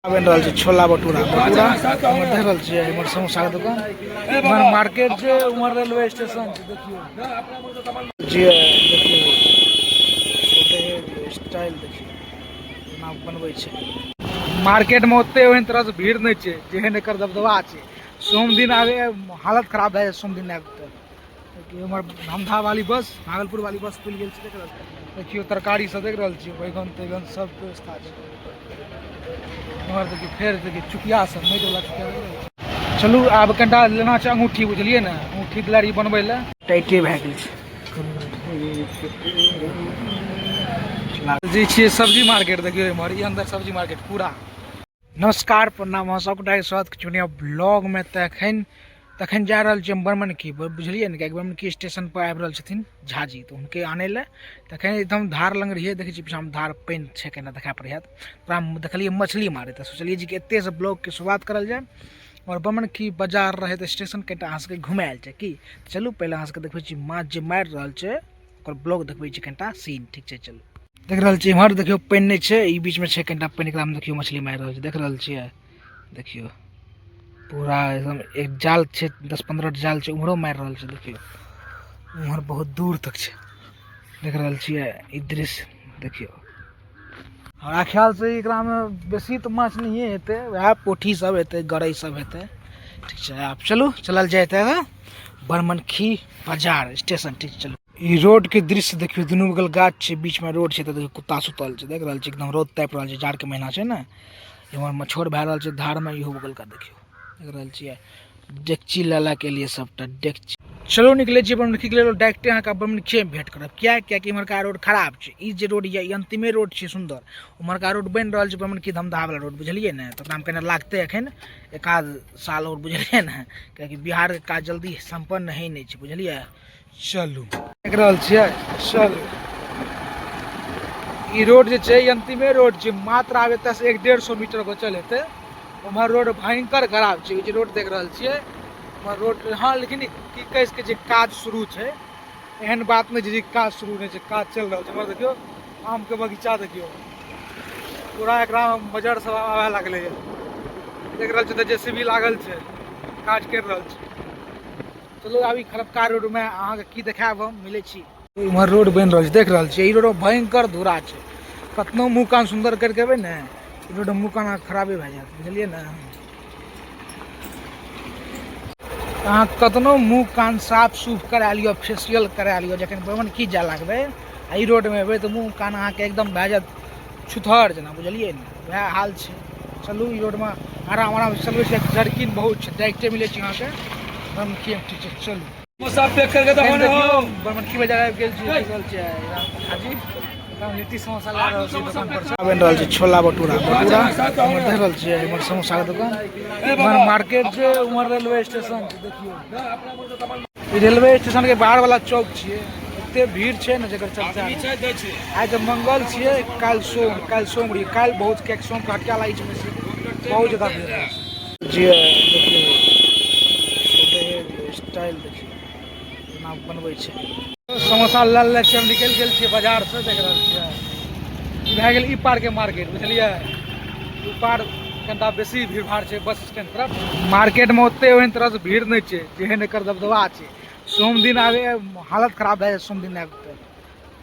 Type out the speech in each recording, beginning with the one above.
बनि रहल छै छोला भटूरा। भटूरा इम्हर देख रहल छियै, इम्हर समोसाके दोकान, इम्हर मार्केट छै, उम्हर रेलवे स्टेशन छै। देखियौ जे देखियौ स्टाइल, देखियौ एना बनबै छै। मार्केटमे ओते ओहन तरहसँ भीड़ नहि छै जेहन एकर दबदबा छै। सोम दिन आबे हालत खराब भए जाइ सोम दिन आबि तऽ। देखियौ इम्हर धमधा वाली बस, भागलपुर वाली बस खुलि गेल छै। देख रहल देखियौ तरकारी सब देख रहल छियै, बैगन तैगन सब व्यवस्था छै। इम्हर देखियौ फेर देखियौ चुकिया सब, माटि वाला चुकिया देख रहल छियै। चलू आब कनिटा लेना छै अंगूठी, बुझलियै ने, अंगूठी दिलारी बनबै लए टाइटे भए गेल छै। जे छियै सब्जी मार्केट, देखियौ इम्हर ई अंदर सब्जी मार्केट पूरा। नमस्कार, प्रणाम, अहाँ सबगोटाके स्वागत करै छी ब्लॉगमे। तऽ तखन जा रहल छी हम बर्मनकी, बुझलियै ने, कियाकि बर्मनकी स्टेशनपर आबि रहल छथिन झाजी, तऽ हुनके आनै लए। तखन एकदम धार लग रहियै, देखै छी पीछाँमे धार, पानि छै, केना देखा पड़ै हैत। ओकरा देखलियै मछली मारै, तऽ सोचलियै जे कि एतहिसँ ब्लॉगके शुरुआत करल जाय आओर बर्मनकी बाजार रहै तऽ स्टेशन कनिटा अहाँ सबके घुमायल जाय। की चलू पहिले अहाँ सबके देखबै छी माछ जे मारि रहल छै ओकर ब्लॉग देखबै छी कनिटा सीन, ठीक छै? चलू देख रहल छी इम्हर देखियौ पानि नहि छै, ई बीचमे छै कनिटा पानि, एकरामे देखियौ मछली मारि रहल छै। देख रहल छियै, देखियौ पूरा एकदम एक जाल छै, 10-15 जाल छै, उम्हरो मारि रहल छै। देखियौ उम्हर बहुत दूर तक छै। देख रहल छियै ई दृश्य देखियौ। हमरा ख्यालसँ एकरामे बेसी तऽ माछ नहिए हेतै, वएह पोठी सब हेतै, गरइ सब हेतै। ठीक छै, आब चलू चलल जाय तऽ बरमनखी बाजार स्टेशन। ठीक, चलू। ई रोड के दृश्य देखियौ, दुनू बगल गाछ छै, बीच में रोड छै, तऽ देखियौ कुत्ता सुतल छै। देख रहल छी एकदम रौद तापि रहल छै, जाड़ के महीना छै ने। इम्हर मछोर भए रहल छै धार में, इहो बगल का देखियौ। देख रहल छियै डेकची लए लए के लिए सबटा डेकची। चलू निकलै छी बरमनखी के लेल, डायरेक्टे अहाँके बरमनखीमे भेंट करब। किया? कियाकि इम्हरका रोड खराब छै। ई जे रोड यऽ ई अंतिमे रोड छै सुन्दर, उम्हरका रोड बनि रहल छै बरमनखी धमदाहा वाला रोड, बुझलियै ने, तऽ ओकरामे कनि लागतै एखन एक आध साल आओर, बुझलियै ने, कियाकि बिहारके काज जल्दी सम्पन्न होइ नहि छै, बुझलियै। चलू देख रहल छियै, चलू ई रोड जे छै ई अंतिमे रोड छै, मात्र आब एतऽसँ 150 मीटर बचल हेतै। उम्हर रोड भयंकर खराब छै, ई जे रोड देख रहल छियै उम्हर रोड। हँ, लेकिन की कहि सकै छियै, काज शुरू छै, एहन बात नहि छै जे काज शुरू नहि छै, काज चलि रहल छै। उम्हर देखियौ आमके बगीचा, देखियौ पूरा एकरा मजर सब आबऽ लागलै। देख रहल छियै तऽ जेसीबी लागल छै, काज करि रहल छै। चलू आब ई खरबका रोडमे अहाँके की देखायब हम, मिलै छी। इम्हर रोड बनि रहल छै, देख रहल छियै ई रोड भयंकर धूरा छै। कतनो मुँह कान सुन्दर करिके एबै ने, ई रोड मुँह कान अहाँके खराबे भए जायत, बुझलियै ने। अहाँ कतनो मुँह कान साफ सुफ करा लिअ, फेसियल करा लिअ, जखन बमन की जाय लागबै आ ई रोडमे एबै तऽ मुँह कान अहाँके एकदम भए जायत छुतहर जेना, बुझलियै ने, वएह हाल छै। चलू ई रोडमे आराम आराम से चलबै छै, जर्किन बहुत छै। डायरेक्टे मिलै छै अहाँके बमनखी। ठीक छै, चलू। सब पैक करके दो एखन देखियौ बमनखी बाजार आबि गेल छी। देख रहल छियै हाजी एकदम लिट्टी समोसा लए रहल छी दोकान पर से। बनि रहल छै छोला भटूरा। भटूरा इम्हर देख रहल छियै, इम्हर समोसाके दोकान, इम्हर मार्केट छै, उम्हर रेलवे स्टेशन छै। देखियौ ई रेलवे स्टेशन के बाहर वाला चौक छियै, एते भीड़ छै ने जकर चर्चा नहि। आइ तऽ मंगल छियै, काल्हि सोम, काल्हि सोम रही, काल्हि बहुत, कियाकि सोम के हटिया लागै छै बेसी, बहुत ज्यादा भीड़ रहै छै। जे देखियौ स्टाइल, देखियौ एना बनबै छै। समोसा लए लै छियै, हम निकलि गेल छियै बाजारसँ। देख रहल छियै ई भए गेल ई पारके मार्केट, बुझलियै। ई पार कनिटा बेसी भीड़ भाड़ छै बस स्टैंड तरफ। मार्केटमे ओते ओहन तरहसँ भीड़ नहि छै जेहन एकर दबदबा छै। सोम दिन आबे हालत खराब भए जाइ सोम दिन आबि तऽ।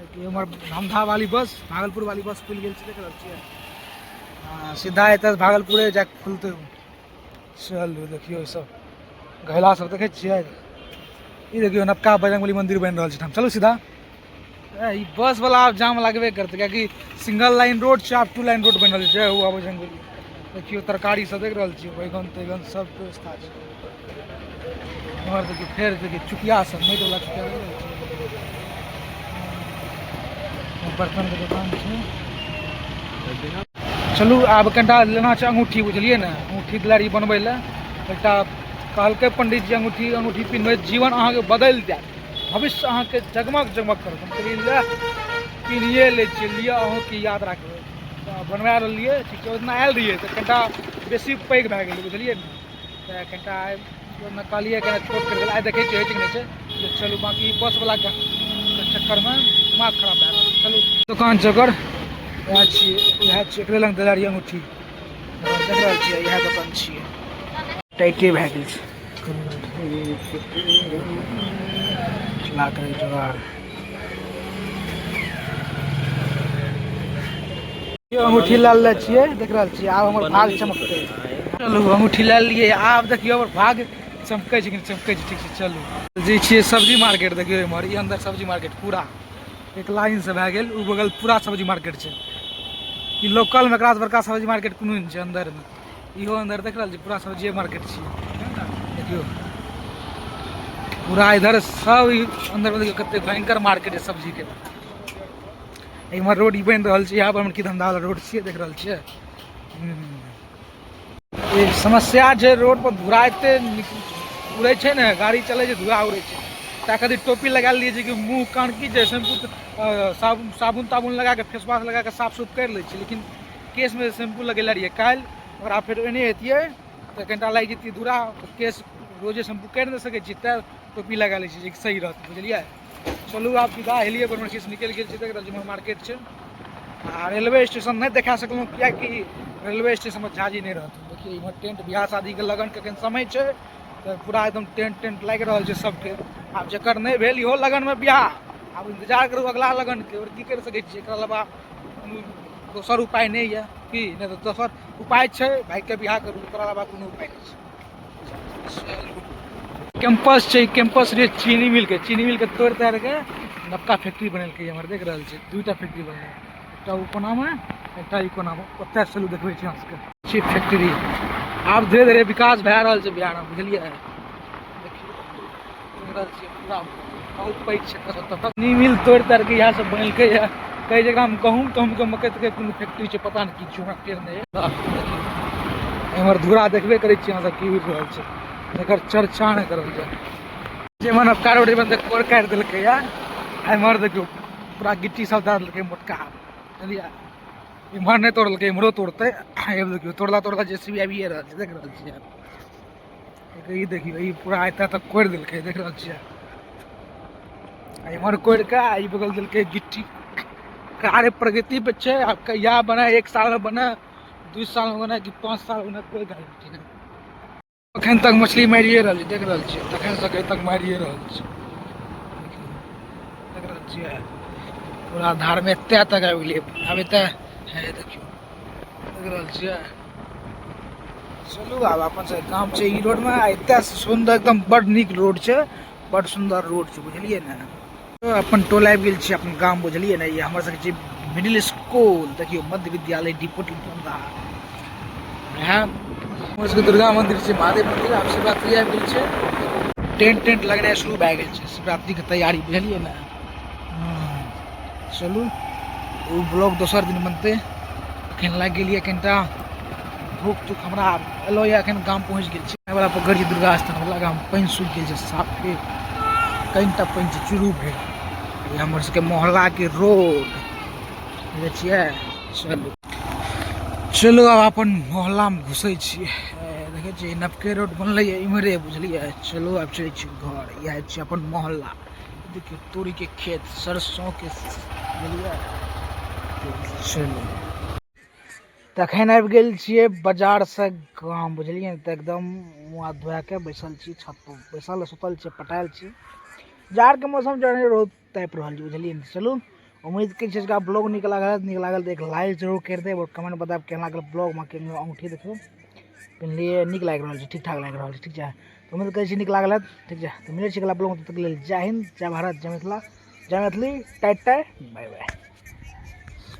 देखियौ उम्हर धमधा वाली बस, भागलपुर वाली बस खुलि गेल छै। देख रहल छियै, हँ, सीधा एतऽ भागलपुरे जाके खुलतै। चलू देखियौ ई सब घैला सब देखै छियै। ई देखियौ नवका बजरंगबली मंदिर बनि रहल छै ठाम। चलू सीधा। ई बस वाला आब जाम लगबे करतै, कियाकि सिंगल लाइन रोड छै, आब टू लाइन रोड बनि रहल छै। जय हो बजरंगबली। देखियौ तरकारी सब देख रहल छियै, बैगन तैगन सब व्यवस्था छै। इम्हर देखियौ फेर देखियौ चुकिया सब, माटि वाला चुकिया देख रहल छियै। बर्तन के दोकान छै। चलू आब कनिटा लेना छै अंगूठी, बुझलियै ने, अंगूठी दिलारी बनबै लए। एकटा कहलकै पंडित जी अंगूठी, अंगूठी पिन्हबै जीवन अहाँके बदलि जायत, भविष्य अहाँके जगमग जगमग करत। हम कहलियै लए पिन्हिए लै छियै, लिअ अहूँके याद राखबै। तऽ बनवा लेलियै। ठीक छै, ओहि दिना आयल रहियै तऽ कनिटा बेसी पैघ भए गेलै, बुझलियै ने, तऽ कनिटा आइ ओहिमे कहलियै कनिटा छोट करि देल। आइ देखै छियै होइ छै कि नहि छै। चलू बाँकी बसवलाके चक्करमे दिमाग खराब भए गेल। चलू दोकान छै ओकर, इएह छियै, इएह छियै, एकरे लग देले रहियै अंगूठी। देख रहल छियै इएह दोकान छियै। टाइटे भए गेल छै। लाख जोगाड़। अंगूठी लए ले छियै, देख रहल छियै आब हमर भाग चमकतै। चलू अंगूठी लए लेलियै, आब देखियौ हमर भाग चमकै छै कि नहि चमकै छै। ठीक छै चलू जे छियै सब्जी मार्केट। देखियौ इम्हर ई अंदर सब्जी मार्केट पूरा एक लाइन से भए गेल, ओ बगल पूरा सब्जी मार्केट छै। ई लोकल में एकरा से बड़का सब्जी मार्केट कोनो नहि छै अंदर में। इहो अंदर देख रहल छी पूरा सब्जिए मार्केट छियै। देखियौ पूरा इधर सब अंदर में देखियौ कते भयंकर मार्केट है सब्जी के। इम्हर रोड ई बनि रहल छै, यहाँ पर की धंधा वाला रोड छियै, देख रहल छियै। ई समस्या छै रोड पर धूरा एते उड़ै छै ने, गाड़ी चलै छै धूरा उड़ै छै। तै खातिर टोपी लगा लिए छै कि मुँह कान की छै, शैम्पू साबुन ताबुन लगा के फेसवाश लगा के साफ सुफ करि लै छै, लेकिन केशमे शैम्पू लगेले रहियै काल्हि, ओकरा फेर एने एतियै तऽ कनिटा लागि जैतियै धूरा, तऽ केश रोजे शैम्पू करि नहि सकै छियै, तैँ टोपी लगा लै छियै जे सही रहतै, बुझलियै। चलू आब विदा हेलियै, बनमनखीसँ निकलि गेल छी। देख रहल छी मार्केट छै आ रेलवे स्टेशन नहि देखा सकलहुँ किएकि रेलवे स्टेशनमे झाजी नहि रहत। देखियौ इम्हर टेंट बियाह शादीके लगनके एखन समय छै तऽ पूरा एकदम टेंट टेंट लागि रहल छै सबके। आब जकर नहि भेल इहो लगनमे बियाह, आब इन्तजार करू अगला लगनके, आओर की करि सकै छियै, एकरा अलावा कोनो दोसर उपाय नहि यऽ की नहि तऽ दोसर उपाय छै भाइके बियाह करू, ओकरा अलावा कोनो उपाय नहि छै। कैंपस छै, कैंपस रे चीनी मिल के, चीनी मिल के तोड़ ताड़ के नवका फैक्ट्री बनेलकै हमर, देख रहल छी दूटा फैक्ट्री बनलै, एकटा ओ कोनामे एकटा ई कोनामे। ओतय चलू देखबै छी अहाँ सबके छी फैक्ट्री। आब धीरे धीरे विकास भए रहल छै बिहारमे, बुझलियै। देखियौ देख रहल छियै पूरा बहुत पैघ छै। चीनी मिल तोड़ ताड़ के इएह सब बनेलकै यऽ। कहै छै एकरामे गहूँम तहूँमके मकइ तकइ कोनो फैक्ट्री छै, पता नहि की छै, हमरा टेर नहि एम्हर धूरा देखबे करै छियै अहाँ सब की उड़ि रहल छै, एकर चर्चा नहि करल जाय। जे मन नवका रोड बनतै कोर काटि देलकै या, एम्हर देखियौ पूरा गिट्टी सब दए देलकै मोटका, बुझलियै। इम्हर नहि तोड़लकै, इम्हरो तोड़तै। आब देखियौ तोड़ला तोड़ला जे सी बी आबिए रहल छै, देख रहल छियै। ई देखियौ ई पूरा एतऽ तक कोरि देलकै, देख रहल छियै। इम्हर कोरि कऽ आ ई बगल देलकै गिट्टी। कार्य प्रगति पे छै, आब कहिया बने, 1 साल में बने, 2 साल में बने कि 5 साल में बने, कोई गारंटी नहीं। अखन तक मछली मारिए रहल छै, देख रहल छियै, तखन से अखन तक मारिए रहल छै, देख रहल छियै। पूरा धार में एते तक आबि गेलियै, आब एते है, देखियौ देख रहल छियै। चलू आब अपन सबके काम छै ई रोड में, एते सुन्दर एकदम बड नीक रोड छै, बड सुन्दर रोड छै, बुझलियै ने। अपन टोल आबि गेल छी, अपन गाम, बुझलियै ने। ई हमर सबके छै मिडिल स्कूल, देखियौ मध्य विद्यालय डिपोटी बंधा। इएह हमर सबके दुर्गा मंदिर छै, महादेव मंदिर। आब शिवरात्रि आबि गेल छै, टेंट टेंट लगनाइ शुरू भए गेल छै, शिवरात्रिके तैयारी, बुझलियै ने। चलू ओ ब्लॉग दोसर दिन बनतै। एखन लागि गेलियै कनिटा भूख तूख हमरा एलो यऽ, एखन गाम पहुँच गेल छी। वला पोखरि छै दुर्गा स्थान वला गाम, पानि सुखि गेल छै साफे, कनिटा पानि छै शुरू भेल। ई हमर सबके मोहल्लाके रोड देखै छियै। चलू चलू आब अपन मोहल्लामे घुसै छियै। देखै छियै नवके रोड बनलै इम्हरे, बुझलियै। चलू आब चलै छी घर। इएह छै अपन मोहल्ला, देखियौ तोरीके खेत, सरसोंके, बुझलियै। चलू तखन आबि गेल छियै बाजारसँ गाम, बुझलियै ने। तऽ एकदम मुँह हाथ धोए कऽ बैसल छी छत पर, बैसल सुतल छियै, पटायल छी। जाड़के मौसम चढ़े रौद तापि रहल छै, बुझलियै ने। चलू उम्मीद करै छी कि ब्लॉग नीक लागल, नीक लागल तऽ एक लाइक जरूर करि देब आओर कमेंट बतायब केना लागल ब्लॉग। अंगूठी देखियौ पिन्हलियै, नीक लागि रहल छै, ठीक ठाक लागि रहल छै, ठीक छै। तऽ उम्मीद करै छी नीक लागल हैत, ठीक छै। तऽ मिलै छी अगिला ब्लॉगमे, तब तक लेल जय हिन्द, जय भारत, जय मिथिला, जय मैथिली। टाइ टाइ, बाय बाय।